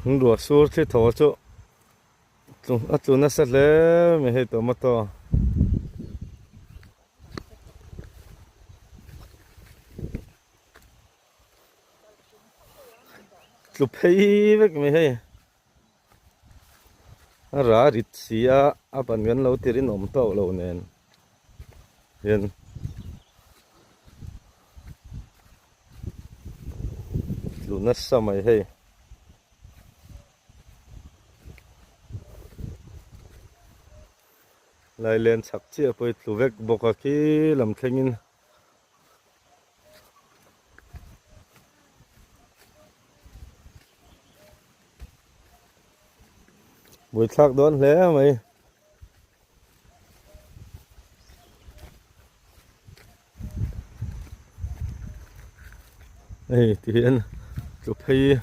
Ruah sur thli thaw chu a tlu nasa hle mai hei tomato. Tlu phei vek mai hei. A ra rit si a, a ban kan lo ti rinawm tawk lo nen hian tlu nasa mai hei. Lailen chhak chiah pawh hi tlu vek bawk a khi lam thlengin. Buaithlak dawn hle mai. Hei ti hian tlu phei.